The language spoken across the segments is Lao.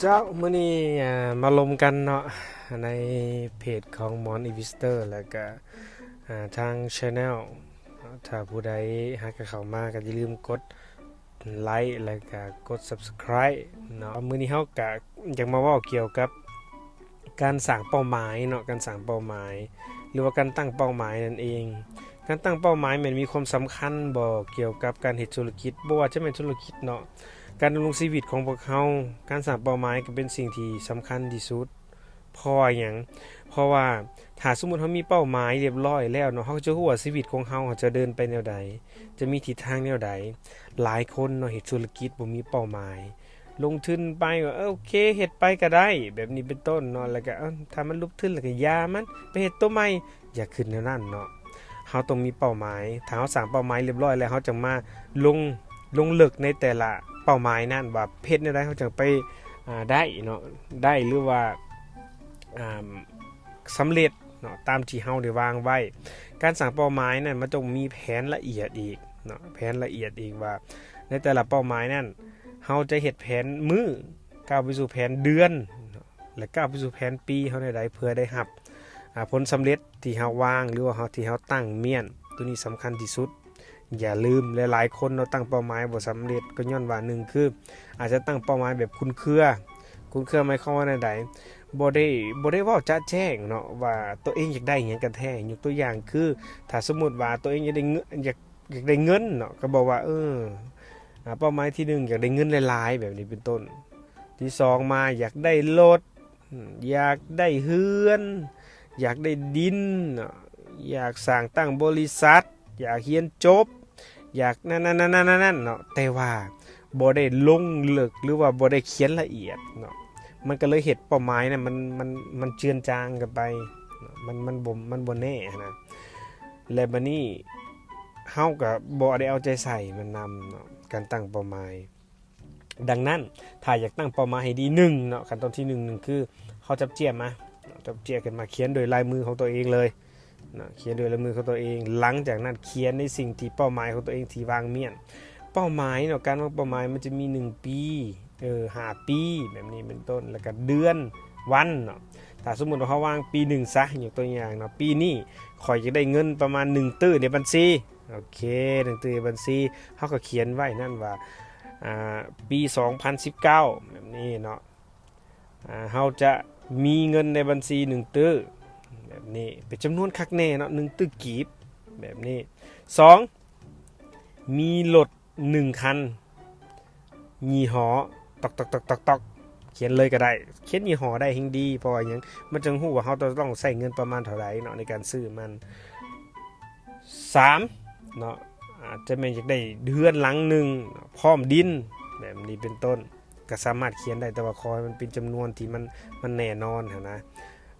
ເຈົ້າ ມື້ນີ້ ອ່າ ມາລົມກັນເນາະ ໃນເພຈຂອງ Mon Investor ແລ້ວກະ ອ່າ ທາງ Channel ເນາະ. ຖ້າຜູ້ໃດຫາກະເຂົ້າມາ ກະຢ່າລືມກົດໄລ ແລ້ວກະກົດ Subscribe ເນາະ. ມື້ນີ້ເຮົາກະຢາກມາເວົ້າກ່ຽວກັບ ການສ້າງເປົ້າໝາຍເນາະ ການສ້າງເປົ້າໝາຍ ຫຼືວ່າການຕັ້ງເປົ້າໝາຍນັ້ນເອງ. ການຕັ້ງເປົ້າໝາຍແມ່ນມີຄວາມສຳຄັນບໍ່ ກ່ຽວກັບການເຮັດທຸລະກິດ? ບໍ່ວ່າຈະແມ່ນທຸລະກິດເນາະ ການດຳລົງຊີວິດຂອງພວກເຮົາ ການສ້າງເປົ້າໝາຍກໍເປັນສິ່ງທີ່ສຳຄັນທີ່ສຸດ. ເພາະວ່າຫຍັງ? ເພາະວ່າຖ້າສົມມຸດເຮົາມີເປົ້າໝາຍລຽບຮ້ອຍແລ້ວເນາະ ເຮົາກໍຈະຮູ້ວ່າຊີວິດຂອງເຮົາ ເຮົາຈະເດີນໄປແນວໃດ ຈະມີທິດທາງແນວໃດ. ຫຼາຍຄົນເນາະ ເຮັດທຸລະກິດບໍ່ມີເປົ້າໝາຍ ລົງທຶນໄປ ເອີ ໂອເຄ ເຮັດໄປກໍໄດ້ ແບບນີ້ເປັນຕົ້ນເນາະ. ແລ້ວກໍ ເອີ ຖ້າມັນຫຼຸບທຶນແລ້ວກໍຢ່າມັນ ໄປເຮັດໂຕໃໝ່ ຢ່າຄິດແນວນັ້ນເນາະ. ເຮົາຕ້ອງມີເປົ້າໝາຍ ຖ້າເຮົາສ້າງເປົ້າໝາຍລຽບຮ້ອຍແລ້ວ ເຮົາຈັ່ງມາລົງ ລົງເລິກໃນແຕ່ລະເປົ້າໝາຍນັ້ນ ວ່າເຮັດແນວໃດເຮົາຈັ່ງໄປ ອ່າ ໄດ້ເນາະ ໄດ້ ຫຼືວ່າ ອ່າ ສຳເລັດເນາະ ຕາມທີ່ເຮົາໄດ້ວາງໄວ້. ການສ້າງເປົ້າໝາຍນັ້ນ ມັນຕ້ອງມີແຜນລະອຽດອີກເນາະ ແຜນລະອຽດອີກວ່າ ໃນແຕ່ລະເປົ້າໝາຍນັ້ນ ເຮົາຈະເຮັດແຜນມື້ ກ້າວໄປສູ່ແຜນເດືອນເນາະ ແລະ ກ້າວໄປສູ່ແຜນປີເຮົາແນວໃດ ເພື່ອໄດ້ຮັບ ອ່າ ຜົນສຳເລັດທີ່ເຮົາວາງ ຫຼືວ່າເຮົາ ທີ່ເຮົາຕັ້ງມ້ຽນ. ໂຕນີ້ສຳຄັນທີ່ສຸດ. ຢ່າລືມ ຫຼາຍໆຄົນເນາະ ຕັ້ງເປົ້າໝາຍບໍ່ສຳເລັດ ກໍຍ້ອນວ່າ ໜຶ່ງ ຄື ອາດຈະຕັ້ງເປົ້າໝາຍແບບຄຸມເຄືອ ຄຸມເຄືອໝາຍຄວາມວ່າແນວໃດ? ບໍ່ໄດ້ ບໍ່ໄດ້ເວົ້າຈະແຈ້ງເນາະ ວ່າໂຕເອງຢາກໄດ້ຫຍັງກັນແທ້. ຍົກຕົວຢ່າງຄື ຖ້າສົມມຸດວ່າໂຕເອງຢາກໄດ້ເງິນ ຢາກ ຢາກໄດ້ເງິນເນາະ ກໍບອກວ່າ ເອີ ອ່າ ເປົ້າໝາຍທີໜຶ່ງ ຢາກໄດ້ເງິນຫຼາຍໆ ແບບນີ້ເປັນຕົ້ນ. ທີສອງມາ ຢາກໄດ້ລົດ ອາ ຢາກໄດ້ເຮືອນ ຢາກໄດ້ດິນເນາະ ຢາກສ້າງຕັ້ງບໍລິສັດ ຢາກຮຽນຈົບ ຢາກນັ້ນໆໆໆເນາະ ແຕ່ວ່າບໍ່ໄດ້ລົງເລິກ ຫຼືວ່າບໍ່ໄດ້ຂຽນລະອຽດເນາະ ມັນກໍເລີຍເຮັດເປົ້າໝາຍນະ ມັນ ມັນ ມັນເຈື່ອນຈາງກັນໄປເນາະ ມັນ ມັນບໍ່ ມັນບໍ່ແນ່ຫັ້ນນະ. ແລະ ບາດນີ້ເຮົາກໍບໍ່ໄດ້ເອົາໃຈໃສ່ມັນນຳເນາະ ການຕັ້ງເປົ້າໝາຍ. ດັ່ງນັ້ນ ຖ້າຢາກຕັ້ງເປົ້າໝາຍໃຫ້ດີ ໜຶ່ງເນາະ ຂັ້ນຕອນທີໜຶ່ງ ໜຶ່ງຄືເຮົາຈັບເຈ້ຍມາເນາະ ຈັບເຈ້ຍຂຶ້ນມາຂຽນດ້ວຍລາຍມືຂອງຕົວເອງເລີຍເນາະ ຂຽນດ້ວຍລາຍມືຂອງຕົວເອງ. ຫຼັງຈາກນັ້ນຂຽນໃນສິ່ງທີ່ເປົ້າໝາຍຂອງຕົວເອງທີ່ວາງມ້ຽນ ເປົ້າໝາຍເນາະ ການວາງເປົ້າໝາຍມັນຈະມີໜຶ່ງປີ ເອີ ຫ້າປີ ແບບນີ້ເປັນຕົ້ນ ແລ້ວກໍເດືອນ ວັນເນາະ. ຖ້າສົມມຸດວ່າເຮົາວາງປີໜຶ່ງຊະ ຍົກຕົວຢ່າງເນາະ ປີນີ້ຂ້ອຍຢາກໄດ້ເງິນປະມານໜຶ່ງຕື້ໃນບັນຊີ ໂອເຄ ໜຶ່ງຕື້ໃນບັນຊີ ເຮົາກໍຂຽນໄວ້ນັ້ນວ່າ ອ່າ ປີສອງພັນສິບເກົ້າ ແບບນີ້ເນາະ ອ່າ ເຮົາຈະມີເງິນໃນບັນຊີໜຶ່ງຕື້ ແບບນີ້ ເປັນຈຳນວນຄັກແນ່ເນາະ ໜຶ່ງຕື້ກີບ ແບບນີ້. ສອງ ມີລົດໜຶ່ງຄັນ ຍີ່ຫໍ້ ຕອກໆໆໆ ຂຽນເລີຍກໍໄດ້ ຂຽນຍີ່ຫໍ້ໄດ້ແຮ່ງດີ ເພາະວ່າຫຍັງ? ມັນຈັ່ງຮູ້ວ່າເຮົາຈະຕ້ອງໃຊ້ເງິນປະມານເທົ່າໃດເນາະ ໃນການຊື້ມັນ. ສາມເນາະ ອາດຈະແມ່ນຢາກໄດ້ເຮືອນຫຼັງໜຶ່ງ ພ້ອມດິນ ແບບນີ້ເປັນຕົ້ນ ກໍສາມາດຂຽນໄດ້ ແຕ່ວ່າຂໍໃຫ້ມັນເປັນຈຳນວນທີ່ມັນ ມັນແນ່ນອນຫັ້ນນະ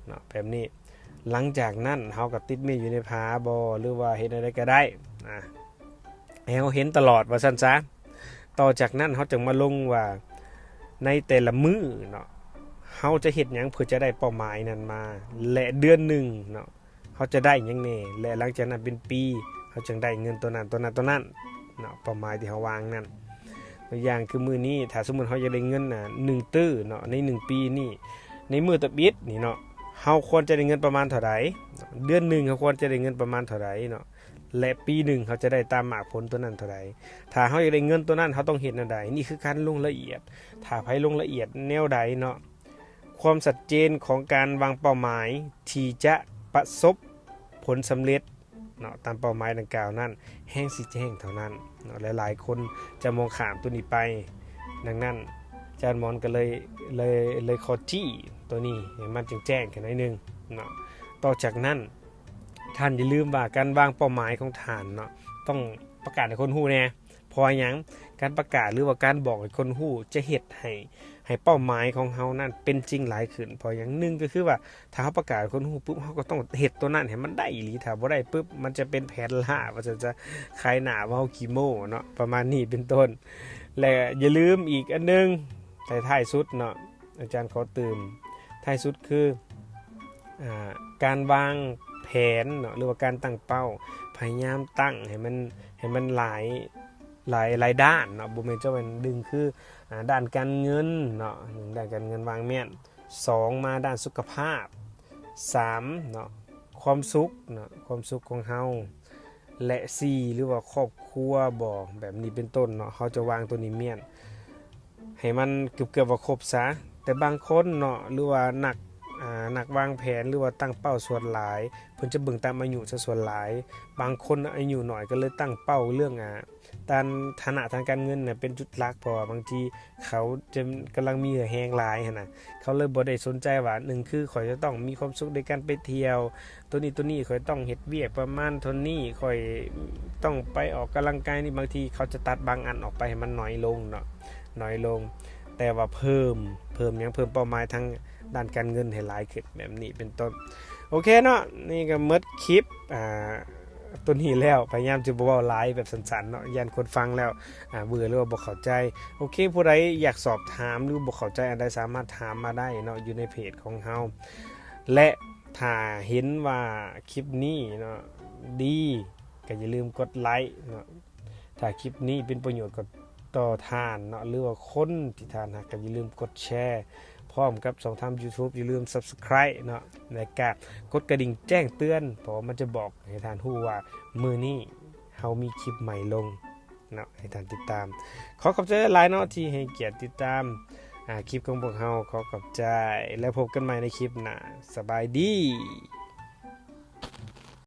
ເນາະ ແບບນີ້. ຫຼັງຈາກນັ້ນເຮົາກໍຕິດມ້ຽນຢູ່ໃນຝາບໍ ຫຼືວ່າເຮັດແນວໃດກໍໄດ້ ອາ ໃຫ້ເຮົາເຫັນຕະຫຼອດວ່າຊັ້ນຊະ. ຕໍ່ຈາກນັ້ນເຮົາຈຶ່ງມາລົງວ່າ ໃນແຕ່ລະມື້ເນາະ ເຮົາຈະເຮັດຫຍັງເພື່ອຈະໄດ້ເປົ້າໝາຍນັ້ນມາ ແລະ ເດືອນໜຶ່ງເນາະ ເຮົາຈະໄດ້ຫຍັງແດ່ ແລະ ຫຼັງຈາກນັ້ນເປັນປີ ເຮົາຈຶ່ງໄດ້ເງິນໂຕນັ້ນ ໂຕນັ້ນ ໂຕນັ້ນເນາະ ເປົ້າໝາຍທີ່ເຮົາວາງນັ້ນ. ຕົວຢ່າງຄືມື້ນີ້ ຖ້າສົມມຸດເຮົາຢາກໄດ້ເງິນ ອາ ໜຶ່ງຕື້ເນາະ ໃນໜຶ່ງປີນີ້ ໃນມື້ທຳອິດນີ້ເນາະ ເຮົາຄວນຈະໄດ້ເງິນປະມານເທົ່າໃດ? ເດືອນໜຶ່ງເຮົາຄວນຈະໄດ້ເງິນປະມານເທົ່າໃດເນາະ ແລະ ປີໜຶ່ງເຮົາຈະໄດ້ຕາມໝາກຜົນໂຕນັ້ນເທົ່າໃດ? ຖ້າເຮົາຢາກໄດ້ເງິນໂຕນັ້ນ ເຮົາຕ້ອງເຮັດແນວໃດ? ນີ້ຄືການລົງລະອຽດ. ຖ້າໃຜລົງລະອຽດແນວໃດເນາະ ຄວາມຊັດເຈນຂອງການວາງເປົ້າໝາຍທີ່ຈະປະສົບຜົນສຳເລັດເນາະ ຕາມເປົ້າໝາຍດັ່ງກ່າວນັ້ນ ແຮ່ງຊິແຈ້ງເທົ່ານັ້ນເນາະ. ຫຼາຍໆຄົນຈະມອງຂ້າມຕົວນີ້ໄປ. ດັ່ງນັ້ນ ອາຈານໝອນກໍເລີຍ ເລີຍ ເລີຍຂໍຊີ້ຕົວນີ້ໃຫ້ມັນແຈ້ງໆຂຶ້ນໜ້ອຍໜຶ່ງເນາະ. ຕໍ່ຈາກນັ້ນ ທ່ານຢ່າລືມວ່າການວາງເປົ້າໝາຍຂອງທ່ານເນາະ ຕ້ອງປະກາດໃຫ້ຄົນຮູ້ແດ່. ເພາະວ່າຫຍັງ? ການປະກາດ ຫຼືວ່າການບອກໃຫ້ຄົນຮູ້ ຈະເຮັດໃຫ້ ໃຫ້ເປົ້າໝາຍຂອງເຮົານັ້ນເປັນຈິງຫຼາຍຂຶ້ນ. ເພາະຫຍັງ? ໜຶ່ງກໍຄືວ່າ ຖ້າເຮົາປະກາດໃຫ້ຄົນຮູ້ປຸບ ເຮົາກໍຕ້ອງເຮັດຕົວນັ້ນໃຫ້ມັນໄດ້ອີ່ຫຼີ. ຖ້າບໍ່ໄດ້ປຶບ ມັນຈະເປັນແຜນລ້າ ວ່າຊັ້ນຊະ ຂາຍໜ້າວ່າເຮົາຂີ້ໂມ້ເນາະ ປະມານນີ້ເປັນຕົ້ນ. ແລະ ຢ່າລືມອີກອັນໜຶ່ງ ໃນທ້າຍສຸດເນາະ ອາຈານຂໍຕື່ມ ທ້າຍສຸດຄື ອ່າ ການວາງແຜນເນາະ ຫຼືວ່າການຕັ້ງເປົ້າ ພະຍາຍາມຕັ້ງໃຫ້ມັນ ໃຫ້ມັນຫຼາຍ ຫຼາຍ ຫຼາຍດ້ານເນາະ ບໍ່ແມ່ນຈະແມ່ນ ໜຶ່ງ ຄື ອາ ດ້ານການເງິນເນາະ ໜຶ່ງ ດ້ານການເງິນວາງແມ່ນ, ສອງ ມາດ້ານສຸຂະພາບ, ສາມ ເນາະ ຄວາມສຸກເນາະ ຄວາມສຸກຂອງເຮົາ ແລະ ສີ່ ຫຼືວ່າຄອບຄົວບໍ ແບບນີ້ເປັນຕົ້ນເນາະ ເຮົາຈະວາງໂຕນີ້ແມ່ນ ໃຫ້ມັນເກືອບໆວ່າຄົບຊະ. ແຕ່ບາງຄົນເນາະ ຫຼືວ່ານັກ ອາ ນັກວາງແຜນ ຫຼືວ່າຕັ້ງເປົ້າສ່ວນຫຼາຍ ເພິ່ນຈະເບິ່ງຕາມອາຍຸຊະສ່ວນຫຼາຍ. ບາງຄົນອາຍຸໜ້ອຍກໍເລີຍຕັ້ງເປົ້າເລື່ອງ ອາ ດ້ານຖານະທາງການເງິນນະເປັນຈຸດຫຼັກ ເພາະວ່າບາງທີເຂົາຈະກຳລັງມີເຫື່ອແຮງຫຼາຍຫັ້ນນະ ເຂົາເລີຍບໍ່ໄດ້ສົນໃຈວ່າ ໜຶ່ງ ຄືຂ້ອຍຈະຕ້ອງມີຄວາມສຸກໃນການໄປທ່ຽວ ໂຕນີ້ ໂຕນີ້ ຂ້ອຍຕ້ອງເຮັດວຽກປະມານເທົ່ານີ້ ຂ້ອຍຕ້ອງໄປອອກກຳລັງກາຍນີ້ ບາງທີເຂົາຈະຕັດບາງອັນອອກໄປໃຫ້ມັນໜ້ອຍລົງເນາະ ໜ້ອຍລົງ ແຕ່ວ່າເພີ່ມ ເພີ່ມຫຍັງ ເພີ່ມເປົ້າໝາຍທາງດ້ານການເງິນໃຫ້ຫຼາຍຂຶ້ນ ແບບນີ້ເປັນຕົ້ນ. ໂອເຄເນາະ ນີ້ກໍໝົດຄລິບ ອາ ຕົວນີ້ແລ້ວ ພະຍາຍາມຈະບໍ່ເວົ້າຫຼາຍ ແບບສັ້ນໆເນາະ ຢ້ານຄົນຟັງແລ້ວ ອາ ເບື່ອ ຫຼືວ່າບໍ່ເຂົ້າໃຈ. ໂອເຄ ຜູ້ໃດຢາກສອບຖາມ ຫຼືບໍ່ເຂົ້າໃຈອັນໃດ ສາມາດຖາມມາໄດ້ເນາະ ຢູ່ໃນເພຈຂອງເຮົາ ແລະ ຖ້າເຫັນວ່າຄລິບນີ້ເນາະ ດີ ກໍຢ່າລືມກົດໄລເນາະ ຖ້າຄລິບນີ້ເປັນປະໂຫຍດກໍຕໍ່ທ່ານເນາະ ຫຼືວ່າຄົນທີ່ທ່ານຮັກ ກໍຢ່າລືມກົດແຊ ພ້ອມກັບຊ່ອງທາງ YouTube ຢ່າລືມ Subscribe ເນາະ ແລະກະກົດກະດິ່ງແຈ້ງເຕືອນ ເພາະວ່າມັນຈະບອກໃຫ້ທ່ານຮູ້ວ່າມື້ນີ້ເຮົາມີຄລິບໃໝ່ລົງເນາະ ໃຫ້ທ່ານຕິດຕາມ. ຂໍຂອບໃຈຫຼາຍເນາະ ທີ່ໃຫ້ກຽດຕິດຕາມ ອາ ຄລິບຂອງພວກເຮົາ ຂໍຂອບໃຈ ແລະ ພົບກັນໃໝ່ໃນຄລິບໜ້າ. ສະບາຍດີ.